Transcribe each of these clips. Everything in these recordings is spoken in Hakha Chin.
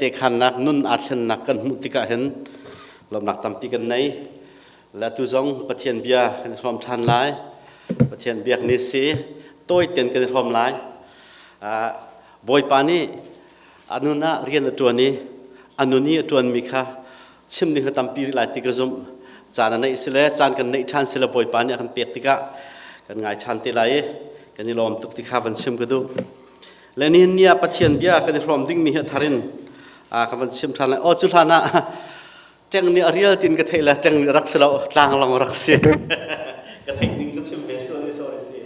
Tekhannak nun aa thlennak kan hmuh tikah hin lawmhnak tampi kan nei. Le atu zong Pathian bia kan i hrawm ṭhan lai. Pathian biak ni si tawi ten kan i hrawm lai. Bawipa nih a nun ah rian a ṭuan i a nun i a ṭuanmi kha chim ding kha tampi rih lai ti ka zumh. Caan a neih sile caan kan neih ṭhan sile Bawipa nih a kan pek tikah kan ngai ṭhan te lai i kan i lawm tuk ti kha van chim ka duh. Le nihin ni ah Pathian bia kan i hrawm dingmi hi a thar in ka van chim ṭhan lai. Aw cu hlan ah ṭeng nih a rial tin ka theih le ṭeng nih rak si lo tlang long rak si. Ka theih ning ka chim ve sual i sorry si.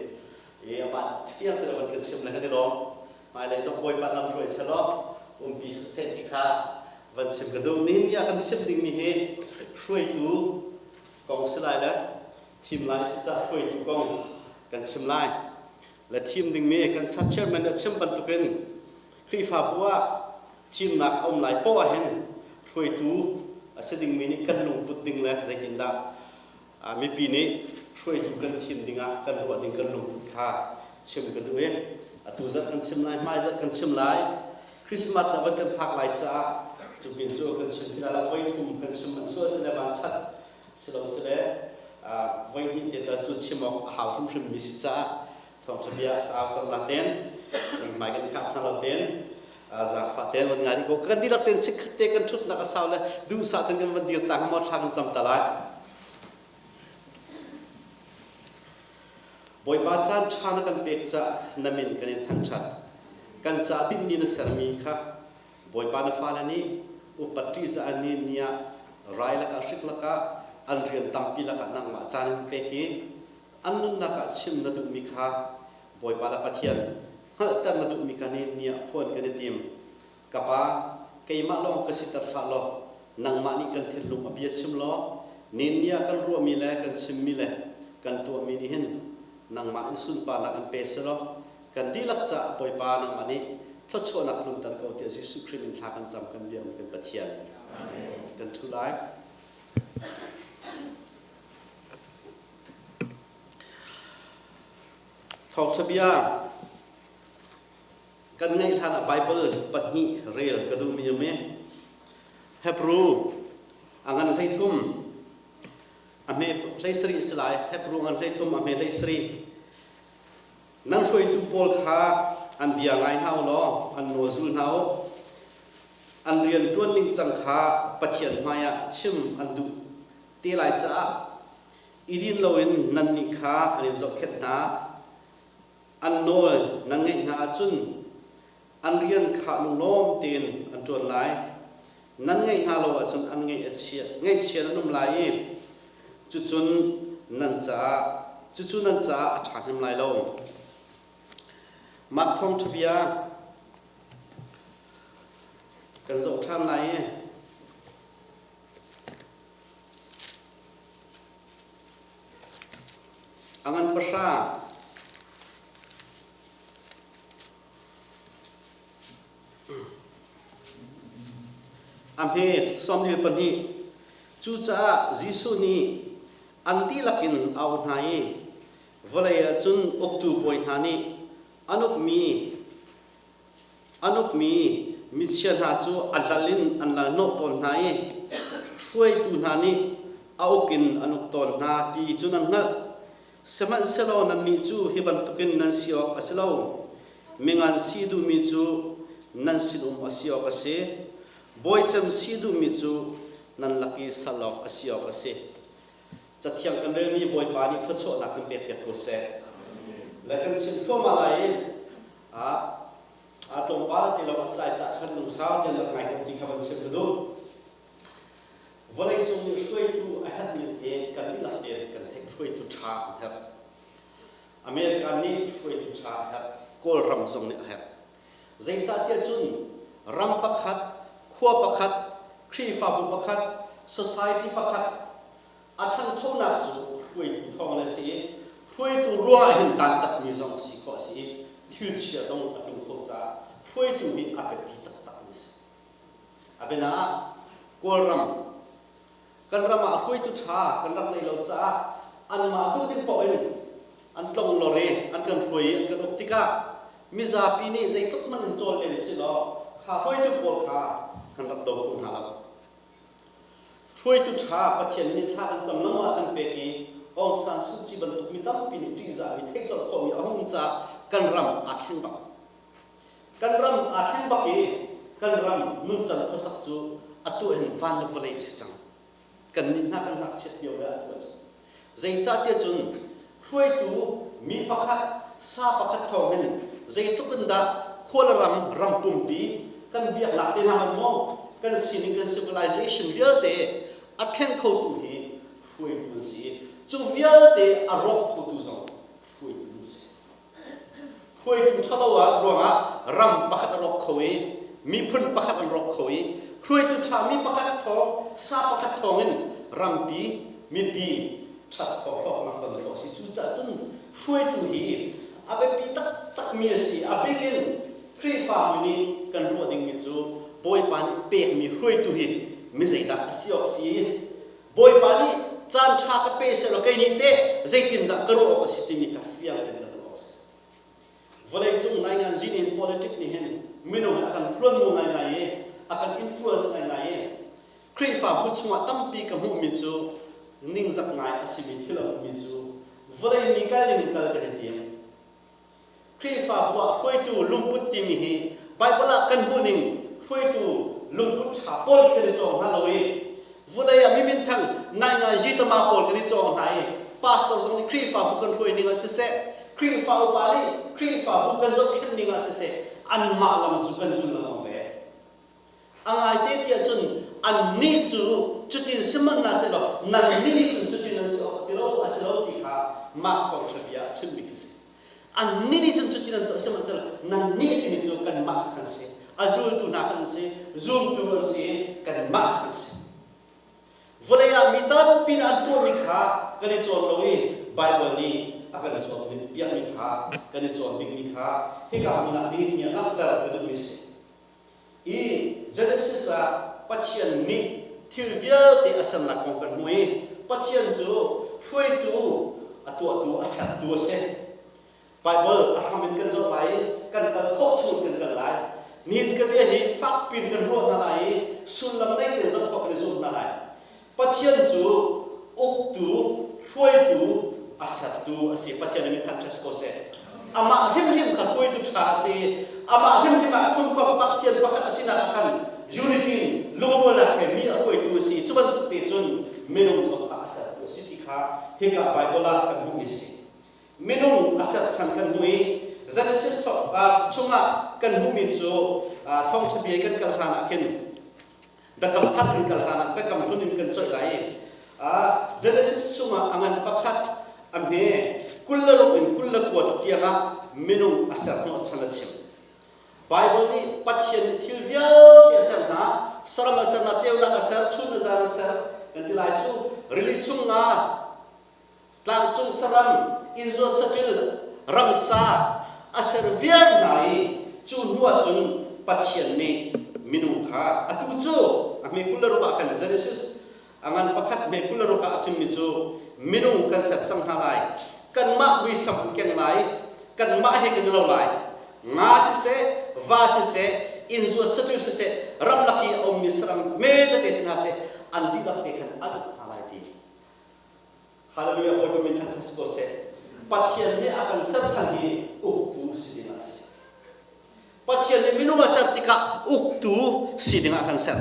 I amah fiang te van kan chim le kan i lawm. Hmailei zong Bawipa lam hruai selaw umpi seh ti kha van chim ka duh. Nihin ni ah kan chim dingmi hi hruaitu kong si lai le thim lai si cah hruaitu kong kan chim lai. Le thim dingmi kan chat chairman a chim bantukin Khrihfabu ah thimnak a um lai poah ahhin hruaitu a si dingmi nih kan lungput ding le zeitindah mipi nih hruaitu kan thim dingah kan ruah ding kan lungput kha chim ka duh i atu zat kan chim lai hmai zat kan chim lai Christmas na van kan phak lai caah cu pin cu kan chim ti lai voi thum kan chim man sual sile van that silo sile voi hnih te tal cu chim awk a hau hrimhrim mi si caah thawngṭha bia a sau cang la ten mai kan khap hna lo ten zaangfah ten van ngai ko kan dihlak ten chikkhat te kan ṭhutnak a sau le duhsah ten kan van dir ta maw thla kan cam ta lai. Bawipa caan ṭha na kan pek caah na min kan in thangṭhat. Kan ca dinhni na sermi kha Bawipa na fale nih upat ṭihzah an ni ni ah rai lakah hrik lakah an rian tampi lakah nangmah caan in pek i an nunnak ah chim na duhmi kha Bawipa le Pathian hngalhter na duhmi kha ni ni ah phuan kan i tim. Ka Pa, keimah lawng ka siter hlah law nangmah nih kan thinlung a bia chim law ni ni ah kan ruahmi le kan chimmi le kan tuahmi nih hin nangmah in sunparnak in pe selaw kan dihlak caah Bawipa nangmah nih thluachuahnak tlunter ko tiah Jesuh Khrih min thla kan cam kan biakmi kan Pathian. Kan ṭhu lai. Thawngṭha bia kan ngaih hlan ah Bible pahnih rel ka duhmi um i Hebrew a ngan 13 a hme 17 si lai. Hebrew ngan 13 a hme 17. Nan hruaitu pawl kha an bia ngai hna u law an nawl zul hna u. An rian ṭuan ning cang kha Pathian hmaiah chim an duh te lai caah i din loin nannih kha an in zohkhenh hna. An nawl nan ngaih hna ahcun an rian kha lunglawm tein an ṭuan lai. Nan ngaih hna lo ahcun an ngaih a chia, ngaihchia nan um lai i cucun nan caah cucu nan caah a ṭhahnem lai lo. Mah thawngṭha bia kan zoh ṭhan lai i a ngan pahra A hme 22. Cucaah Jesuh nih an dihlak in a auh hna i vawlei ah cun uktu bawi hna nih an ukmi an ukmi michia hna cu a lal in an lalhnawh tawn hna i hruaitu hna nih a uk in an uk tawn hna ti cu nan hngalh. Sihmanhsehlaw nannih cu hi bantukin nan si awk a si lo. Mingan si duhmi cu nan sinum a si awk a si. Bawicem si duhmi cu nan lak i sal awk a si awk a si. Cathiang kan relmi Bawipa nih thluachuahnak in pekpiak ko seh. Le kan chim thluahmah lai i a a tlawmpal ti lo a si lai caah khan lungsau tein rak ngai kan ti kha van chim ka duh. Vawleicung nih hruaitu a herhning hi kan dihlak tein kan theih. Hruaitu ṭha an herh. America nih hruaitu ṭha a herh. Kawlram zong nih a herh. Zeicahtiah cun ram pakhat, khua pakhat, Khrihfabu pakhat, society pakhat a ṭhanchonak cu hruaitu thawng le si i hruaitu ruangah hin dantatmi zong si khawh a si i thil chia zong a tlung kho caah hruaitu hi a biapi taktakmi a si. A biana ah Kawlram kan ram ah hruaitu ṭha kan rak neih lo caah anmah duh ding paoh in an tlonglor i an kan hruai i an kan uk tikah mizapi nih zeitluk hmanh in cawl len si law kha hruaitu pawl kha Kan rak do kho hna lo. Hruaitu ṭha Pathian nih thla kan cam lengmang ah kan pek i Aung San Suu Kyi bantuk mi tampi nih ṭihzahmi theih colh khawhmi a hung caah kan ram aa thleng bak. Kan ram aa thleng bak i kan ram nuncan khuasak cu atu hin van le vawlei a si cang. Kannih hna kan ngakchiat lio le atu ah cun. Zeicahtiah cun hruaitu mi pakhat, sa pakhat thawngin zeitluk in dah khua le ram, ram pumpi kan biaknak te hna hmanh maw, kan sining, kan civilization vialte a thleng khotu hi hruaitu an si i cu vialte a rawk khotu zong hruaitu an si. Hruaitu ṭhalo ah ruangah ram pakhat a rawk kho i miphun pakhat an rawk kho i hruaitu ṭha mi pakhat thawng, sa pakhat thawngin rampi mipi ṭhat khawh hlawknak ton khawh a si. Cucaah cun hruaitu hi a biapi taktakmi a si. A bik in Khrihfami nih kan ruah dingmi cu Bawipa nih pekmi hruaitu hi mi zeidah a si awk si? Bawipa nih caan ṭha ka pe sehlaw kei nih teh zeitindah ka ruah awk a si timi kha fiang tein kan ruah awk a si. Vawleicung nainganzi nih hin politics nih hin minung hi a kan hluanmu ngaingai i a kan influence ngaingai i Khrihfabu chungah tampi ka hmuhmi cu ningzak ngai a simi thil a ummi cu vawlei mi kal ning in kal kan i tim. Khrihfabu ah hruaitu lungput timi hi Baibal ah kan hmuhning hruaitu lungput ṭha pawl kan i cawng hna lo i vawlei ah mi minthang ngaingai yitama pawl kan i cawng hna i pastor zong nih Khrihfabu kan hruai ning ah siseh Khrihfa upa nih Khrihfabu kan zohkhenh ning ah siseh anmah lam cu kan zul lengmang ve. A ngaite tiah cun annih cu cutin sihmanh hna sehlaw nannih nih cun cutin nan si awk ti lo a si lo ti kha mah thawngṭha bia a chimmi khi si. Annih nih cun cutin an tuah sihmanhsehlaw nannih timi cu kanmah kha kan si. A zultu hna kha an si, zumtu an si, kanmah kha kan si. Vawlei ah mi tampi nih an tuahmi kha kan i cawn lo i Baibal nih a kan cawn piakmi kha kan i cawn bikmi kha hika hmun ah nihin ni ah langhter ka duhmi a si. I Genesis ah Pathian nih thil vialte a sernak kong kan hmu i Pathian cu hruaitu, a tuahtu, a sertu a si. Baibal a hram in kan zoh lai i kan kal khawh chung kan kal lai. Nihin ka bia hi fakpi in kan ruah hna lai i sullam nei tein zoh khawh kan i zuam hna lai. Pathian cu uktu, hruaitu, a sertu a si. Pathian nih min thangṭhat si ko seh. Amah hrimhrim kha hruaitu ṭha a si. Amah hrimhrim ah a thumkomh Pathian pakhat a sinak ah khan unity lungrualnak he mi a hruaitu a si. Cu bantuk te cun minung zong kha a sertu a si ti kha hika Baibal ah kan hmuhmi a si. Minung a ser chan kan hmuh i Genesis chungah kan hmuhmi cu thawngṭha bia kan kal hlan ah khin Biakam thar kan kal hlanah biakam hlun in kan coih lai i Genesis chungah a ngan pakhat a hme 26 in 29 tiangah minung a ser hnawh chan a chim. Bible nih Pathian thil vialte a ser hna, saram a ser hna, ceunak a ser, chun a zan a ser, kan ti lai cu rili chung nga, tlangcung saram, innzuat saṭil, ramsa a ser viar hna i cu hnu ah cun Pathian nih minung kha atu cu a hme 26 ah khan Genesis a ngan pakhat hme 26 ah a chimmi cu minung kan ser cang hna lai, kanmah muisam an keng lai, kanmah he kan i lo lai, nga siseh, va siseh, innzuat saṭil siseh, ramlak i a ummi saram hme tete si hna seh, an dihlak te khan an uk hna lai ti. Hallelujah Bawipa min thangṭhat si ko seh. Pathian nih a kan ser chan hi uktu si ding a si. Pathian nih minung a ser tikah uktu si ding ah a kan ser.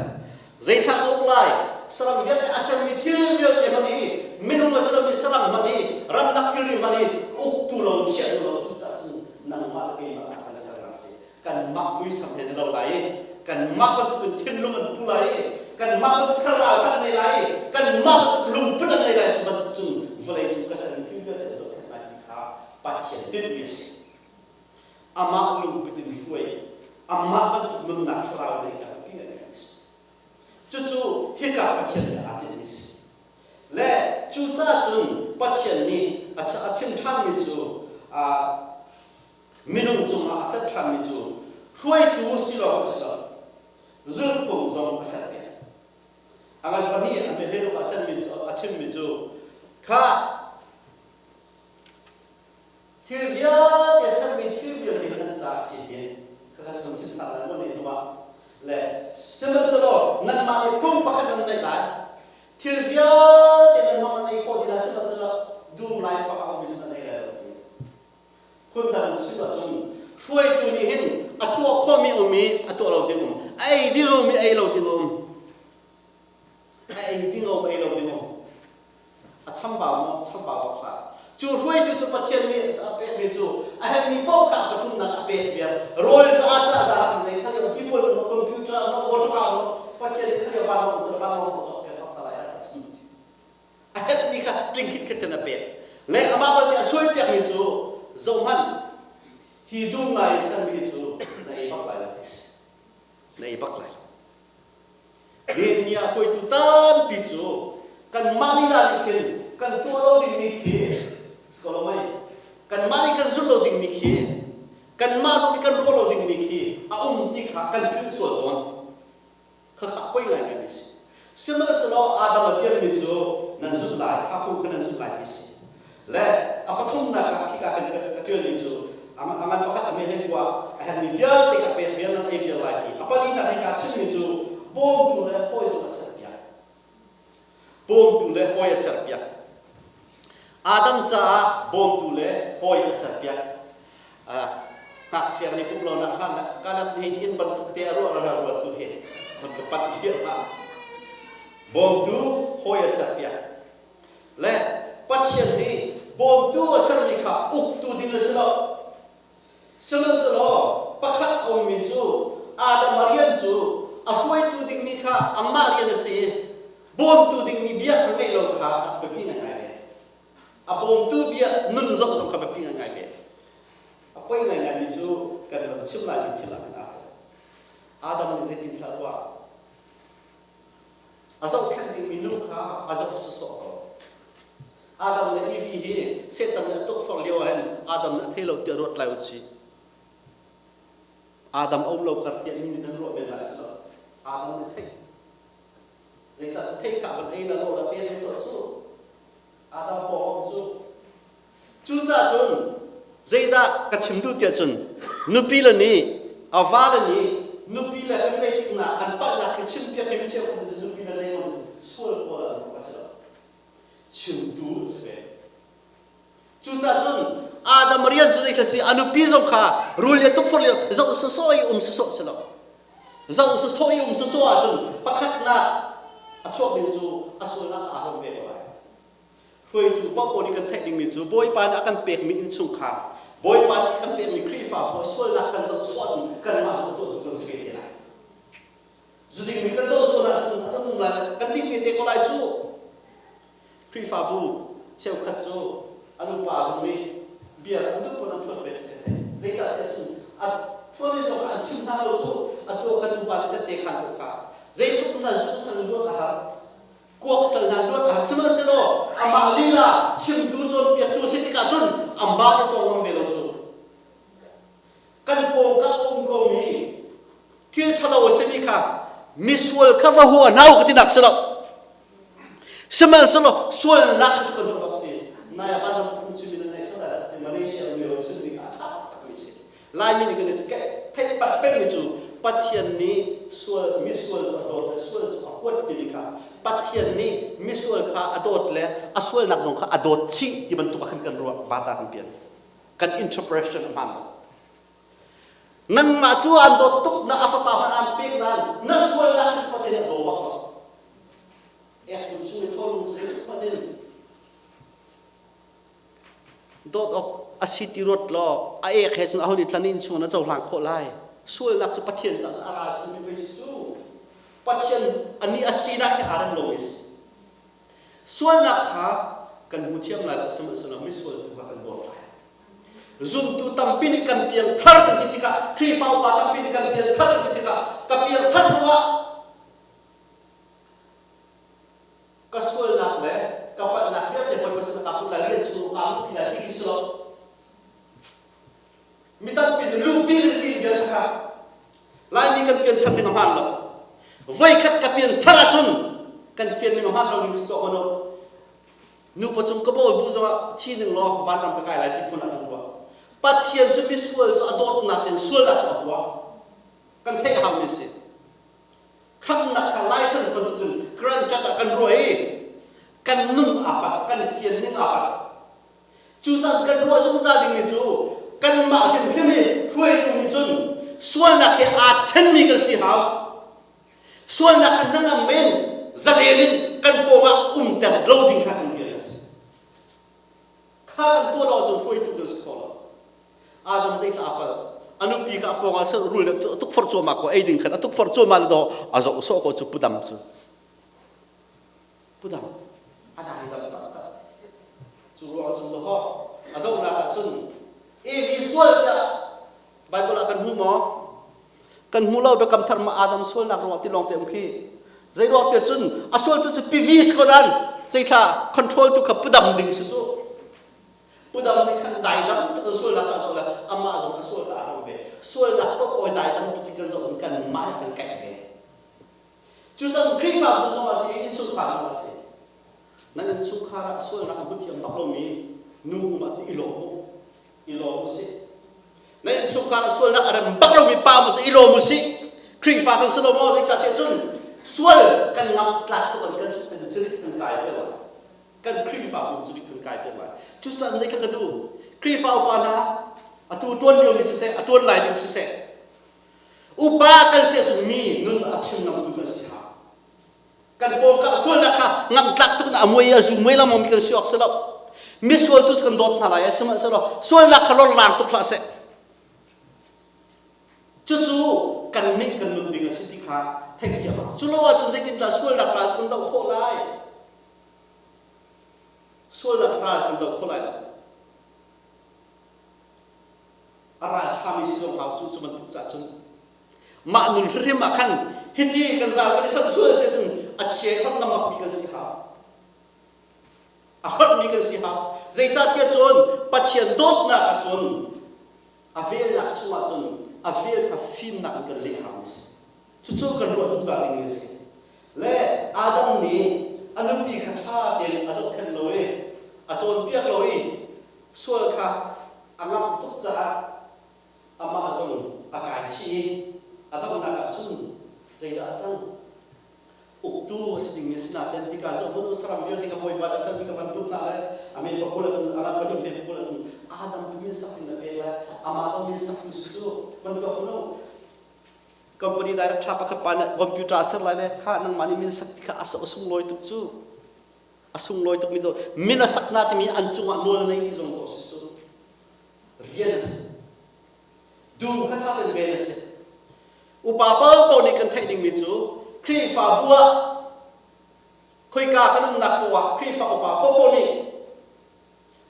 Zeiṭha ka uk lai? Saram vialte a sermi thil vialte hmanh hi minung a si lomi saram hmanh hi ramlak thilri hmanh hi uktu lo chiah duh lo cucaah cun nangmah le keimah a kan sernak si. Kanmah muisam he na lo lai i kanmah bantukin thinlung an pu lai i kanmah bantuk thlarau kha an nei lai i kanmah bantuk lungput an nei lai cu bantuk cun vawlei cung ka sermi thil vialte an zohkhenh lai ti kha Pathian tinhmi a si. Amah lungput in hruai, amah bantuk nunnak thlarau nei kha biapi ngaingai a si. Cucu hika Pathian nih aa tinhmi a si. Le cucaah cun Pathian nih a chim ṭhanmi cu Minung cungah a set ṭhanmi cu hruaitu si lawng a si lo, zulhphung zong a set ve. A ngan pahnih a mehleluk a senmi cu a chimmi cu kha thil vialte sermi thil vialte hi nan ca a si ti kha kha chung chim ṭhan lai maw ne hnuah le sihmanhsehlaw. Nanmah nih phung pakhat nan neih lai. Thil vialte nan hmang nan ei khawh dih lai sihmanhsehlaw dum laifang a ummi cu nan ei lai lo ti. Phundang in chim ahcun hruaitu nih hin a tuah khawhmi um i a tuah lo ding um, a ei ding a um i ei lo ding a um. A ei ding a um, ei lo ding a um. A chambau maw? Chambau bak hlah. Cu hruaitu cu Pathian nih a pekmi cu a herhmi paoh kha a pathumnak a pek viar. Rawl kha a cah zah an nei kha lio thilpuan um computer um motor um Pathian nih kha lio van um sal van um cawk piak bak ta lai a chim. A herhmi kha tling khit khat in a pek. Le amah balte a suai piakmi cu zohhmanh hi dum ngai sermi cu na ei bak lai lo ti si. Na ei bak lai lo. Nihin ah hruaitu tampi cu kanmah lila nih khin kan tuah lo dingmi khi si ko lo mei? Kanmah nih kan zulh lo dingmi khi kanmah zong nih kan ruah lo dingmi khi a um ti kha kan philh sual tawn. Khakha poi ngaingai mi si. Sihmanhsehlaw Adam a tialmi cu nan zulh lai, kha phung kha nan zulh lai ti si. Le a pathumnak ah khika kan ka ṭialmi cu a ngan pakhat a me le kua a herhmi vialte ka pek vial nan ei vial lai ti. A palinak hika chimmi cu bawmtu le hawi zong a serpiak. Bawmtu le hawi a serpiak. Adam caah bawmtu le hawi a serpiak. Ngakchia nih kum lo nak hlan kalat nihin inn bantuk te a ruah ra ruat tu hi man ka pat thiam ah bawmtu hawi a serpiak. Le Pathian nih bawmtu a sermi kha uktu ding a si lo. Sihmanhsehlaw pakhat a ummi cu Adam a rian cu a hruaitu dingmi kha amah rian a si i bawmtu dingmi bia kha ngeih lo kha a biapi ngaingai ve. A bawmtu bia nun zoh zong kha biapi ngaingai ve. A poi ngaingaimi cu kan van chim laimi thil ah khan aa tel. Adam nih zeitin thla ruah? A zohkhenh dingmi nu kha a zoh sawsawh ko. Adam le Evi hi Satan nih a tukforh lio ah hin Adam nih a thei lo tiah ruat lai u sih. Adam a um lo kar tiah mi nih nan ruah men lai si lo. Adam nih theih. Zeicah thei kha van ei la lo la te he cawh cu. Adam paw cu. Cucaah cun zeidah ka chim duh tiah cun nupi le nih a vale nih nupi le kan neih tiknak an palhnak khi chimpiak hi mi cheukhat nih cun nupi le zeimaw sual kawl an a si lo. Chimtu an si ve. Cucaah cun Adam rian cu zei si a nupi zong kha rul le tukforh lio zoh sawsawh i um sawsawh si lo. Zoh sawsawh i um sawsawh ahcun pakhatnak a chuak ding cu a sualnak aa hrawm ve ko lai. Hruaitu paohpaoh nih kan theih dingmi cu Bawipa nih a kan pekmi innchungkhar, Bawipa nih a kan pekmi Khrihfabu ah sualnak kan zoh sawh ahcun kanmah zong tuahtu kan si ve te lai. Zuding mi kan zoh sual ahcun an um lai kan ti ve te ko lai cu. Khrihfabu cheukhat cu an upa zong nih bia an duh pawn an ṭhuat ve ti ka theih. Zeicahtiah cun a ṭhuami zong an chim hna lo cu atu ah kan upa nih tette khan ko kha. Zeitluk na zu san luat a har. Kuak sal hna luat ah sihmanhsehlaw amah lila chimtu cawnpiaktu si tikah cun amah nih tawng ngam ve lo cu kan pawngkam a um komi thil ṭhalo a simi kha misual kha va hua hna u ka tinak si lo sihmanhsehlaw sualnak kha cu kan hmuh bak si nai ah van phung chimi na nei ṭha lai Malaysia um lio chimmi kha a ṭha taktakmi si Laimi nih kan i theih pah pengmi cu Pathian nih sual misual cu a dawt le sual cu a huat timi kha Pathian nih misual kha a dawt le a sualnak zong kha a dawt chih ti bantuk ah khan kan ruah bata kan pian kan interpretation a hmaan lo nangmah cu an dawt tuk na a fapa hmanh aan pek nain na sualnak cu Pathian nih a daw bak lo ek tu chung i tholung cu panin Dawt awk a si ti ruat law a ek he cun aho nih tlan in chung na cohlang khawh lai. Sualnak cu Pathian caah a ralchanmi pei si cu. Pathian anih a sinak he aa rem lomi si. Sualnak kha kan hmu thiam lai lo sihmanhsehlaw misual tu kha kan dawt lai. Zumtu tampi nih kan piang thar kan ti tikah Khrihfa upa tampi nih kan piang thar kan ti tikah ka piang thar zongah Ka sualnak le ka palhnak vialte Bawipa sin ah kaa put lai rian cu kaa hmuhpi lai ti khi si lo. Mi tampi nih luhpi in ti vial kha Laimi kan pian thar ning a hmaan lo. Voikhat ka pian thar ahcun kan fian ning a hmaan lo ning cu tuah ko Nupa cung ka bawi bu zongah thi ning law vanram ka kai lai ti phun ah kan ruah. Pathian cu misual cu a dawtnak in sualnak cu a hua. Kan theih a haumi si. Khamnak kha license bantukin granted ah kan ruah i kan nun aa palh, kan fian ning aa palh. Cucaah kan ruah zungzal dingmi cu kanmah hrimhrim hi hruaitu nih cun sualnak he aa ṭhenmi kan si hau. Sualnak kha hnangam men zalen in kan pawngah umter lo ding kha kan rian a si. Kha kan tuah lo ahcun hruaitu kan si kho lo. Adam zeitla a palh. A nupi kha a pawngah sal rul a tukforh cuahmah ko ei ding khan a tukforh cuahmah le daw a zoh sawh ko cu pudam cu. Pudam a dai dam taktak. Cu ruang cun daw a donghnak ah cun Evi sual tiah Bible ah kan hmu maw? Kan hmu lo biakam thar ma Adam sualnak ruangah ti lawng te um khi. Zei ruang te cun a sual tu cu pivi si ko dan zeithla control tu kha pudam ding si cu. Pudam nih khan daidam tuk in sualnak kha a zoh le amah zong a sual kha a hang ve. Sualnak paoh daidam tuk in kan zoh in kan mah kan kaih ve. Cucaah Khrihfabu zong a si, innchungkhar zong a si. Nan innchungkhar ah sualnak a hmu thiam bak lomi nu um ah i lawm u. I lawm u sih. Nan innchungkhar ah sualnak a rem bak lomi pa mu i lawm u sih. Khrihfa kan si lo maw? Zeicahtiah cun sual kan ngamh tlak tuk an kan kan cirik kan kai ve lai. Kan Khrihfabu cirik kan kai ve lai. Cucaah zei ka duh? Khrihfa upa hna atu tuan liomi siseh, a tuan lai ding siseh, Upa kan si ahcun mi nun a chim ngamtu kan si hau. Kan pawngkam sualnak kha ngamtlak tuk na a muai a zu muai lamam kan si awk si lo. Misual tu kan dawt hna lai sihmanhsehlaw sualnak kha lorlang tuk hlah seh. Cucu kan nih kan nun ding a si ti kha theihthiam a Cu lo ahcun zeitindah sualnak ral cu kan doh khawh lai? Sualnak ral kan doh khawh lai lo. A ralṭhami si zong hau cu cu bantuk cah cun mah nun hrim ah khan hiti kan zal kan i sanh sual si cun a chia ram lammak mi kan si hau a hlawt mi kan si hau zeicahtiah cun Pathian dawtnak ah cun a velnak chungah cun a vel kha fimnak in kan leh hau mi si cucu kan ruah zungzal ding mi a si le Adam nih a nupi kha ṭha tein a zohkhenh lo i a cawnpiak lo i sual kha a ngamh tuk caah amah zong a kai chih i a donghnak ah cun zeidah a cang? Uktu a si dingmi a si nain hika zoh hmanh u saram vialte ka bawipa le salmi ka van put hna le a min pakul ahcun a ram pahnih me pakul ahcun Adam cu min sak ding na pek le amah zong min sak tu si cu van tuak hmanh u company director pakhat pa nih computer a ser lai le kha nangmah nih min sak ti kha a sunglawi tuk cu a sunglawi tukmi do min a sak na timi an cungah nawl a nei ti zong to si cu rian a si dum kha ṭha tein ven a si upa paohpaoh nih kan theih dingmi cu Khrihfabu ah khoika kan umnak poah ah Khrihfa upa paohpaoh nih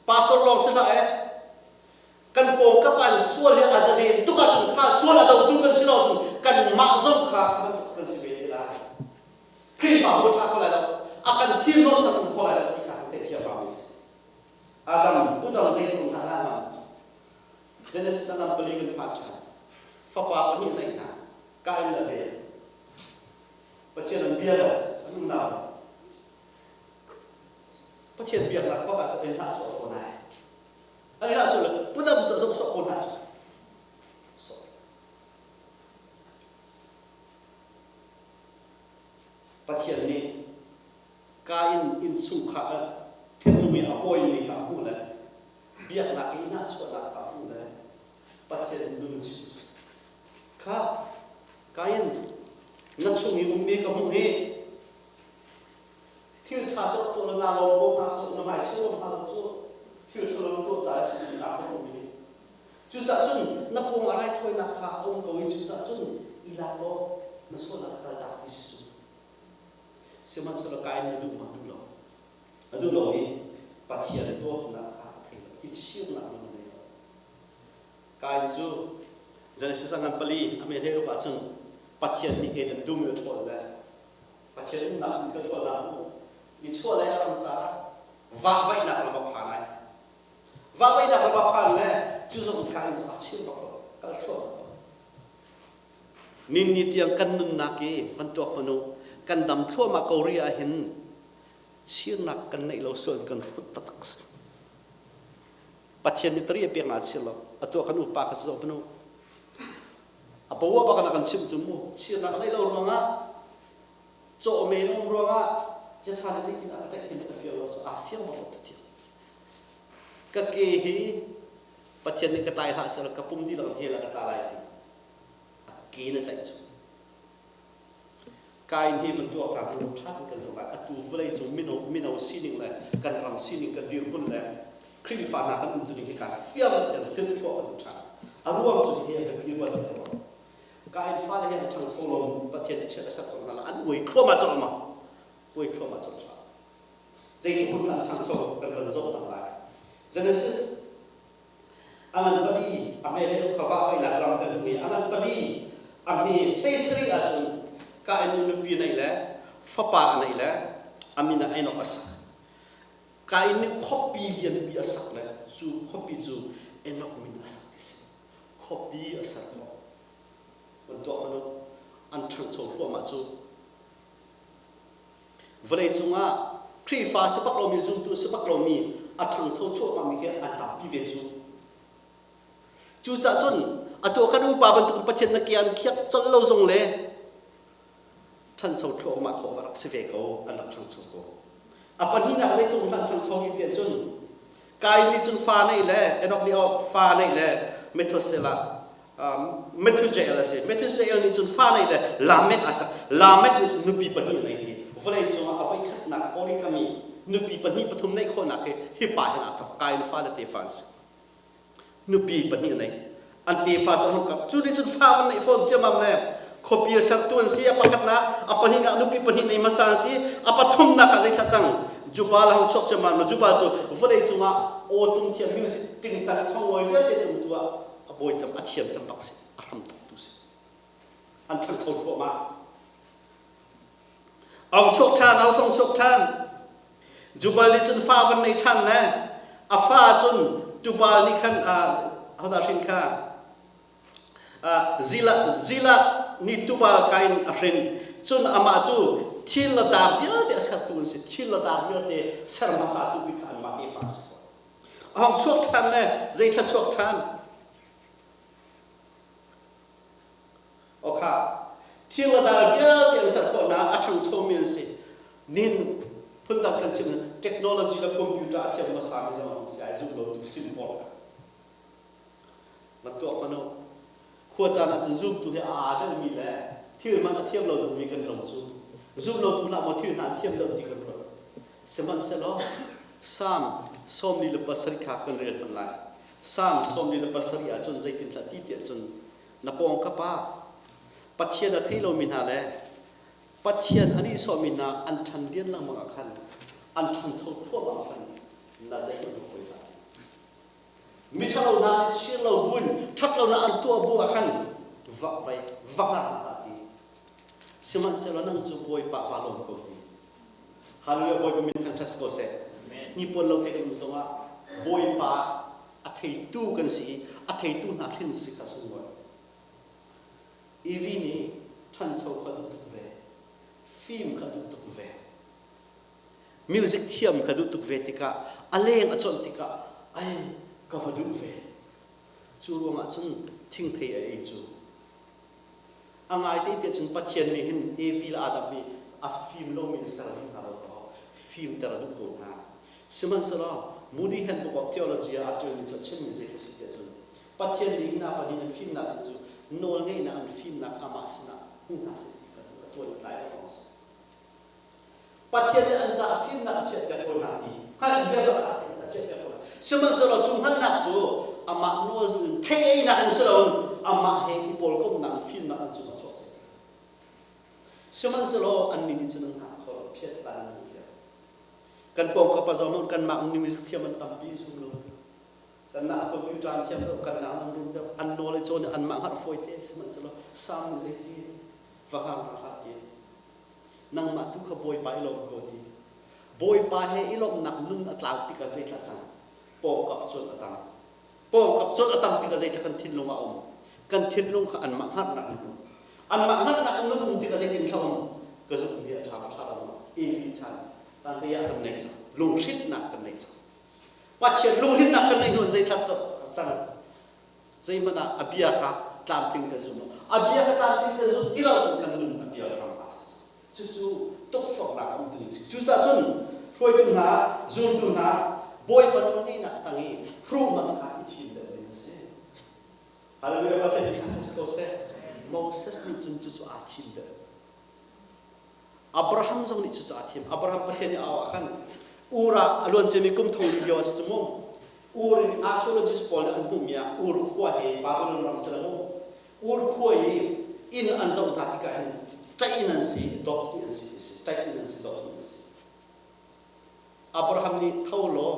pastor lawng si hlah eh kan pawngkam ah sual hi a zalen tuk ahcun kha sual a dotu kan si lo cun kanmah zong kha kha bantuk kan si ve te lai Khrihfabu ṭha kho lai lo a kan thim lo sak um kho lai lo ti kha kan theihthiam hau mi si Adam pudam zeitluk in hlah hlah Genesis a lam pali kan phan ṭhan fapa pahnih nei hna Kain le Abel Pathian an bia lo an unau Pathian biaknak bak ah cun hlah chuah fawn ai an hlah chuah le pudam cu a zoh sawh ko hna cu Pathian nih Kain innchungkhar ah thinlung i a pawimi kha a hmuh le biaknak i nahchuahnak kha a hmuh le Pathian nun chim kha Kain na chung i ummi ka hmuh hi thil ṭha cu tuah la naa lawm ko hnga sawh na hmai chung hnga lo cu thil ṭha lo tuah caah si naa ka hmuhmi Cucaah cun na pawng ah raithawinak kha a um ko i cucaah cun i lak law na sualnak a kaltak ti si cu. Sihmanhsehlaw Kain nih duh ma duh lo. A duh lo i Pathian dawtnak kha a thei lo. I chirnak lung a ngei lo. Kain cu Genesis a ngan pali a meh hlei ah cun Pathian nih Eden dum i a ṭhawl le Pathian umnak in ka ṭhawl hna mu. Nichuah lei a ram caah vahvaihnak ram a phan ai. Vahvaihnak ram a phan le cu zong ka in a chim bak lo kal thluah bak lo. Ninni tiang kan nunnak i van tuak hmanh u kan dam thluahmah ko ri ahhin chirnak kan neih lo sual kan hrut taktak si. Pathian nih tari a pek na chir lo. Atu kan upa kha zoh hmanh u. A pawa bak in a kan chimh cu mu chirnak a neih lo ruangah Caw men um ruangah chiaṭha nih zeitin a ka tlaih ti ka fiang lo so aa fiang bak lo tu Ka ke hi Pathian nih ka tlai hlah seh ka pum dihlak in hell ah ka tla lai ti. A ke na tlaih cu. Kain hi van tuak ta hnu ṭha in kan zoh lai. Atu vawlei cung mino mino sining le kan ram sining kan dirhmun le Khrihfa hna kan umtuning hi kaan fiang ten kan tuah kan ṭha. A ruang cu hi a biapi ruat kan tuah. Kain fale hi an ṭhangcho lo Pathian nih chiat a ser cang hna la an uai thluahmah cang ma uai thluahmah cang hlah. Zeitluk in dah an ṭhangcho kan kan zoh tak lai. Genesis a ngan pali a hme he kha va fainak ram kan hmu i a ngan pali a hme hlei ahcun Kain nupi neih le fapa a neih le a min ah Enoch a sak. Kain nih khuapi lianpi a sak le cu khuapi cu Enoch min a sak ti si. Khuapi a ser khawh. An tuah hmanh an ṭhangcho hluahmah cu. Vawleicung ah Khrihfa si bak lomi zumtu si bak lomi a ṭhangcho cuahmahmi khi an tampi ve cu. Cucaah cun atu kan upa bantukin Pathian na ke an khiak colh lo zong le ṭhancho thluahmah khawh a rak si ve ko, an rak ṭhangcho ko. A pahnihnak zeitluk hmanh ṭhangcho hi tiah cun Kain nih cun fa neih le Enoch nih oh fa neih le Methuselah Methuselah a si. Methuselah nih cun fa nei le Lamek a sak. Lamek nih cun nupi pahnih a nei ti. Vawlei cungah a voikhatnak polygamy nupi pahnih pathum neih khawhnak hi hi pa hin aa thawk. Kain fa le tefa an si. Nupi pahnih a nei. An tefa cu an hung kap. Cu nih cun fa an neih fawn ciammam le khuapi a sertu an si. A pakhatnak, a pahnihnak nupi pahnih nei hmasa an si. A pathumnak ah zeithla cang Jubal a hung chuak ciammam. Jubal cu vawlei cungah aw tum thiam music tingtang thongawi vialte tumtu ah a bawi cem a thiam cem bak si a hram thawktu si an ṭhancho thluahmah ong chuak ṭhan au thong chuak ṭhan Jubal nih cun fa van nei ṭhan le a fa cun Tubal nih khan hodah hrin kha Zila Zila nih Tubal kain a hrin cun amah cu thil le dar vialte a sertu an si thil le dar vialte ser hmasa tu bik kha anmah tefa a si fawn A hong chuak ṭhan le zei thla chuak ṭhan? Okha, thil le dal vialte an ser khawhnak a ṭhangchomi an si. Nin phundang kan chim technology le computer a thiam hmasami zong an si ai zum lo tu hrim pawl kha. Na tuak hmanh u. Khua caan ahcun zumtu hi a aa deuhmi le thil hmanh a thiam lo deuhmi kan lo cu. Zum lo tu hlah maw thil hna an thiam deuh ti kan ruat. Sihmanhsehlaw Psalm 47 kha kan rel cang lai. Psalm 47 ahcun zeitinhlah ti tiah cun na pawng ka pa Pathian a thei lomi hna le Pathian a nihsawhmi hna an ṭhan lian lengmang ah khan an ṭhancho thluahmah ah khan na zeihmanh na poi hlah. Miṭhalo hna nih chir lo buin ṭhat lonak an tuah bu ah khan va vai va ngar hlah ti. Sihmanhsehlaw nang cu Bawipa va lawm ko ti. Hallelujah Bawipa min thangṭhat si ko seh. Hnipuan lo te kan um zongah Bawipa a theitu kan si i a theitu hna hrin si kha sunglawi. Evi nih ṭhancho kha duh tuk ve, fim kha duh tuk ve, music thiam kha duh tuk ve tikah a leng a chawnh tikah ai ka va duh ve. Cu ruangah cun thingthei a ei cu. A ngaite tiah cun Pathian nih hin Evi le Adam hi a fim lomi in ser dih hna lo kaw fimter a duh ko hna. Sihmanhsehlaw Moody Handbook of Theology ah aa ṭialmi cu a chimmi zei khi si tiah cun Pathian nih hi hna pahnih an fimnak ding cu nawlngeihnak an fimnak amah sinah hmu hna seh ti kha duh a tuan i tlai a si. Pathian nih an caah fimnak a chiahpiak ko hna ti hngalh vial ah a chiahpiak ko hna. Sihmanhsehlaw cu hngalhnak cu amah nawl zul in thei einak in si loin amah he i pawlkomhnak in fimnak an cungah chuak seh. Sihmanhsehlaw annih nih cun an hngak kho lo, phiat lan an zul vial. Kan pawngkap ah zong kanmah music thiam an tampi sung lo. Kanmah computer an thiam deuh, kanmah an rum deuh, an nawl i cawn i anmah hngalh fawi te sihmanhsehlaw sam nih zeiti va hang hlah ti. Nangmah tu kha Bawipa i lawm ko ti. Bawipa he i lawmhnak nun a tlau tikah zeithla cang? Pawngkap cun a tam. Pawngkap cun a tam tikah zeithla kan thinlung a um? Kan thinlung kha anmah hngalhnak an um. Anmah hngalhnak an nun um tikah zeitin thla um? Ka zumh hi a ṭha ka ṭha lo. Evi chan tante ah kan nei cang. Lunghrinnak kan nei cang. Pathian lunghrinnak kan neih hnu in zeithla cang? Zeihmanh ah a bia kha tlamtling kan zum lo. A bia kha tlamtling kan zum ti lo cun kan nun a bia ram aa thawk cang. Cucu tukforhnak a um tu ding si. Cucaah cun hruaitu hna, zultu hna, Bawipa nawlngeihnak tang i hruh hmang kha i thim deuh ding a si. Hallelujah Pathian nih thangṭhat si ko seh. Moses nih cun cucu aa thim deuh. Abraham zong nih cucu aa thim. Abraham Pathian nih a auh ah khan Ur ah a luan ciami kum thong li lio a si cu mu. Ur in archaeologist pawl nih an hmuhmi ah Ur khua hi Babylon ram si lo mu. Ur khua i inn an zoh hna tikah hin ṭaih in an si, dawt dih an si ti si. Ṭaih in an si, dawt dih an si. Abraham nih tho law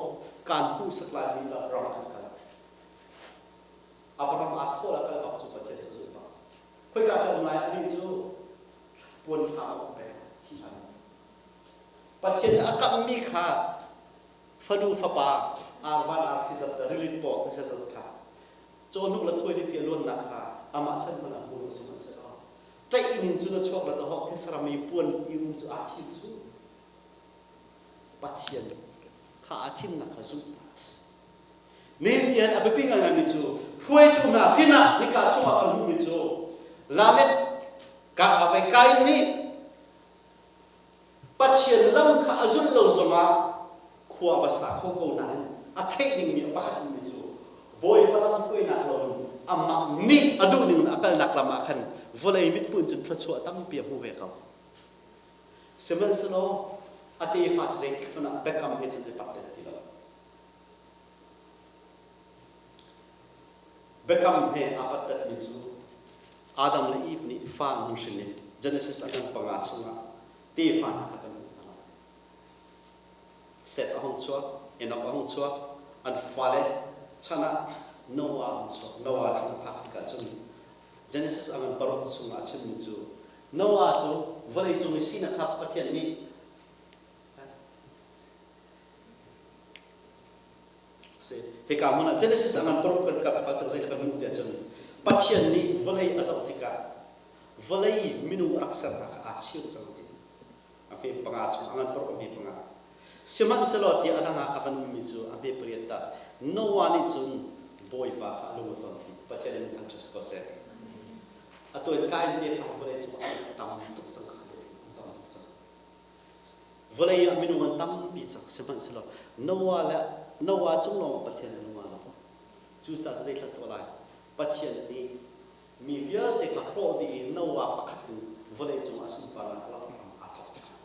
kaan hmuhsak lai mi ram ah khan kal. Abraham aa thawh le kal bak cu Pathian cu zulh bak. Khoika cu um lai anih cu puan thlam a um peng thi hlan. Pathian nih a kamhmi kha fanu fapa arvan arfi zat le rilit paw kha zat kha cawhnuk le khuaili ti a luannak kha amah chan hmanh ah hmu lo sihmanhsehlaw ṭaih in cun a chuak le dahawk thesaram i puan i um cu aa thim cu Pathian kha aa thimnak kha zumhnak a si. Nihin ni a biapi ngaingaimi cu hruaitu hna hrin ah hika chungah kan hmuhmi cu Lamek ka ave Kain nih Pathian lam kha a zulh lo zongah khua va sa kho ko nain a theih dingmi a pakhat mi cu Bawipa lam hruainak loin amah nih a duh ning in a kalnak lam ah khan vawlei mithmuh in cun thluachuah tampi a hmu ve ko. Sihmanhsehlaw a tefa cu zeitik hmanh ah biakam he cun i pat ti lo. Biakam he aa pattatmi cu Adam le Eve nih fa an hun hrin i Genesis a ngan panga chungah tefa hna kha kan hmuh hna lai. Seth a hung chuak, Enoch a hung chuak, an fale chan ah Noah a hung chuak. Noah chan a phak tikah cun Genesis a ngan paruk chungah a chimmi cu Noah cu vawleicung i sinak kha Pathian nih Si. Hika hmun ah Genesis a ngan paruk kan kap tak zei kan hmuh tiah cun Pathian nih vawlei a zoh tikah vawlei minung a rak sernak kha aa chir cang ti. A hme panga chung a ngan paruk a hme panga. Sihmanhsehlaw tiah a dang ah a van ummi cu a hme pariat tah Noah nih cun Bawipa kha a lung a ton ti. Pathian in thangṭhat si ko seh. Atu in Kain tefa vawlei cung ah an tam tuk cang kha an tam tuk cang. Vawlei ah minung an tampi cang sihmanhsehlaw Noah le Noah cung lawngah Pathian a lung aa lawm. Cucaah zei thla tuah lai? Pathian nih mi vialte kha hrawh dih i Noah pakhat in vawlei cungah a sunparnak a langh hram aa thawk ṭhan.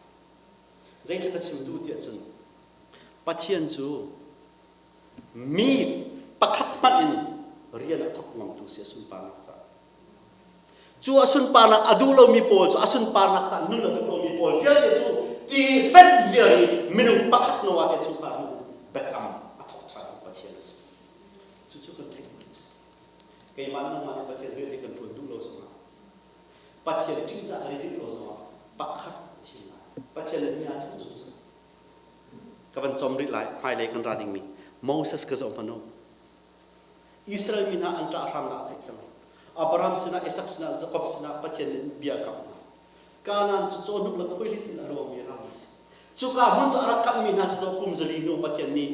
Zeithla ka chim duh tiah cun Pathian cu mi pakhat hmanh in rian a thawk ngamtu si a sunparnak caah. Cu a sunparnak a duh lomi pawl cu a sunparnak caah nun a duh lomi pawl vialte cu ti fet vial i minung pakhat Noah te chungkhar hnu biakam a thawk ṭhan Pathian a si. Cucu kan theih ding a si. Keimah nangmah nih Pathian rian hi kan ṭuan duh lo zongah Pathian ṭihzah kan i dinh lo zongah pakhat thim lai. Pathian nih mi aa thuh zungzal. Ka van com rih lai hmailei kan ra dingmi Moses ka zoh hmanh u. Israel mi hna an ṭah hramnak a theih cang. Abraham sinah, Isak sinah, Jakob sinah Pathian nih bia a kamh hna. Kanaan cu cawhnuk le khuailit in a luangmi ram a si. Cuka hmun cu a rak kamhmi hna cu dawh kum zali hnu Pathian nih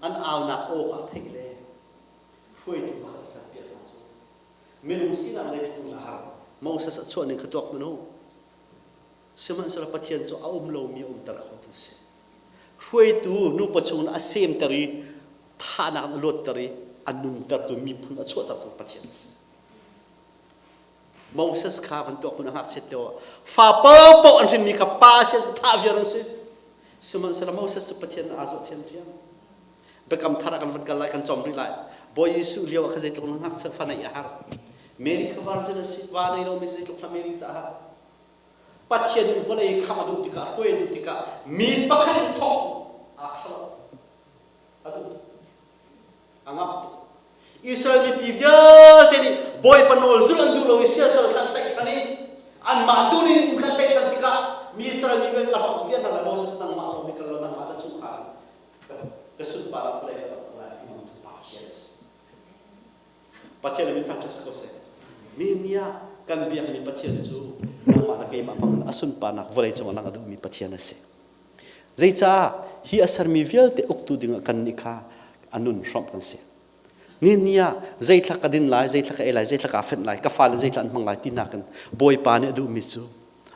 an aunak aw kha a theih le hruaitu pakhat a serpiak hna cu. Minung sinak zeitluk in a har. Moses a chuah ning kha tuak hmanh u. Sihmanhsehlaw Pathian cu a um lomi a umter khotu a si. Hruaitu nupa chungin a semter i thahnak in a luatter i a nuntertu miphun a chuahtertu Pathian a si. Moses kha van tuak hmun a ngakchiat lio ah fa paohpaoh an hrinmi kha pa si thah viar an si. Sihmanhsehlaw Moses cu Pathian aa zoh ṭhiamṭhiam. Biakam thar ah kan van kal lai, kan com rih lai. Bawi Jesuh lio ah kha zeitluk na ngakchia fa neih a har. Mary kha virgin a si, va nei lomi zeitluk hla Mary caah Pathian in vawlei khamh a duh tikah, hruai a duh tikah mi pakhat in thawk aa thalh a duh a ngamh tuk. Israel mipi vialte nih Bawipa nawl zulh an duh lo i siasal kha an tlaihchan i anmah duh ning khan tlaihchan tikah mi Israel mi vialte ka hlawk vial hna lai Moses nangmah lawng hi kal lo nangmah na chungkhar ka sunpar ah vawlei ka rak lai ti ngamtu Pathian a si. Pathian min thangṭhat si ko seh. Nehemiah kan biakmi Pathian cu nangmah le keimah hmang in a sunparnak vawlei cungah lang a duhmi Pathian a si. Zeicah hi a sermi vialte uktu dingah kannih kha a nun hrawmh kan si. Nehemiah zeithla ka din lai, zeithla ka ei lai, zeithla kaa fenh lai, ka fale zeithla an hmang lai ti nakin Bawipa nih a duhmi cu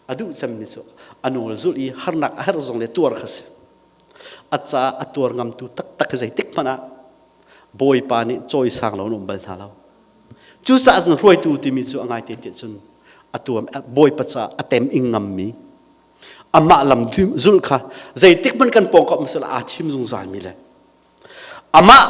a duh cemmi cu A nawl zulh i harnak a herh zong le tuar kha si. A caah a tuar ngamtu taktak hi zeitik hmanh ah Bawipa nih cawisang lo in um bal hna lo. Cucaah cun hruaitu timi cu a ngaite tiah cun a tuam Bawipa caah a tem ing ngammi amah lam zulh kha zeitik hmanh kan pawngkam masala aa thim zungzal mi le amah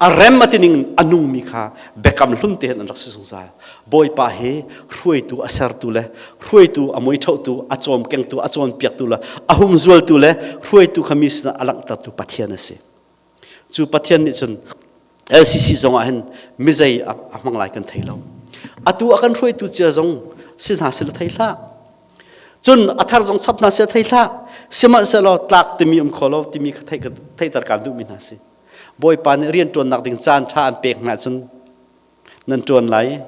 a rem a tining a nungmi kha biakam hlun te an rak si zungzal. Bawipa hi hruaitu a sertu le hruaitu a muiṭhohtu, a cawmkengtu, a cawnpiaktu le a humzualtu le hruaitu kha mi sinah a langhtertu Pathian a si. Cu Pathian nih cun LCC zong ah hin mizei a hmang lai kan thei lo. Atu a kan hruaitu cia zong si hna sila thei hlah. Cun a thar zong chap hna sila thei hlah. Sihmanhsehlaw tlak timi um kho lo timi kha theihter kaan duhmi hna si. Bawipa nih rian ṭuannak ding caan ṭha an pek hna cun nan ṭuan lai.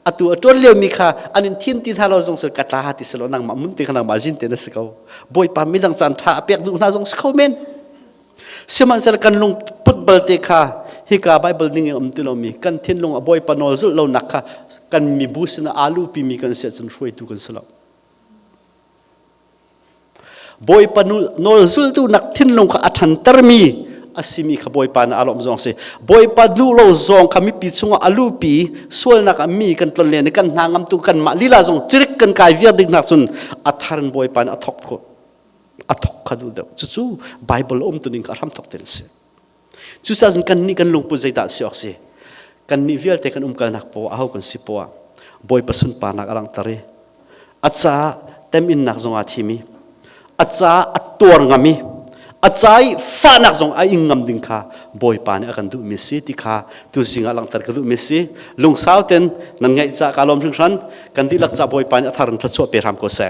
Atu a ṭuan liomi kha an in thim ti hna lo zong sil ka tla ti si lo nangmah mun ti kha nangmah zin te na si ko. Bawipa midang caan ṭha a pek duh hna zong si kho men. Sihmanhsehlaw kan lungput balte kha hika Baibal ning in um ti lomi kan thinlung a Bawipa nawl zulh lonak kha kan mibu sinah aa luhpimi kan si ahcun hruaitu kan si lo. Bawipa nawl zultu nak thinlung kha a ṭhantermi a simi kha Bawipa nih a lawmh zong si. Bawipa duh lo zong kha mipi chungah a lupi sualnak ah mi kan tlon len i kan hna ngamtu kanmah lila zong cirik kan kai viar ding nak cun a thar in Bawipa nih a thok khawh a thok kha duh deuh. Cucu Bible um tuning kha a hramthok ten si. Cucaah cun kannih kan lungput zeidah si awk si? Kannih vialte kan umkalnak poah aho kan si poah Bawipa sunparnak a langhter i a caah teminnak zong aa thim i a caah a tuar ngam i a ca i fahnak zong a ing ngam ding kha Bawipa nih a kan duhmi si ti kha tuzing ah langhter ka duhmi si. Lungsau ten nan ngaih ca ka lawm hringhran. Kan dihlak ca Bawipa nih a thar in thluachuah pe hram ko seh.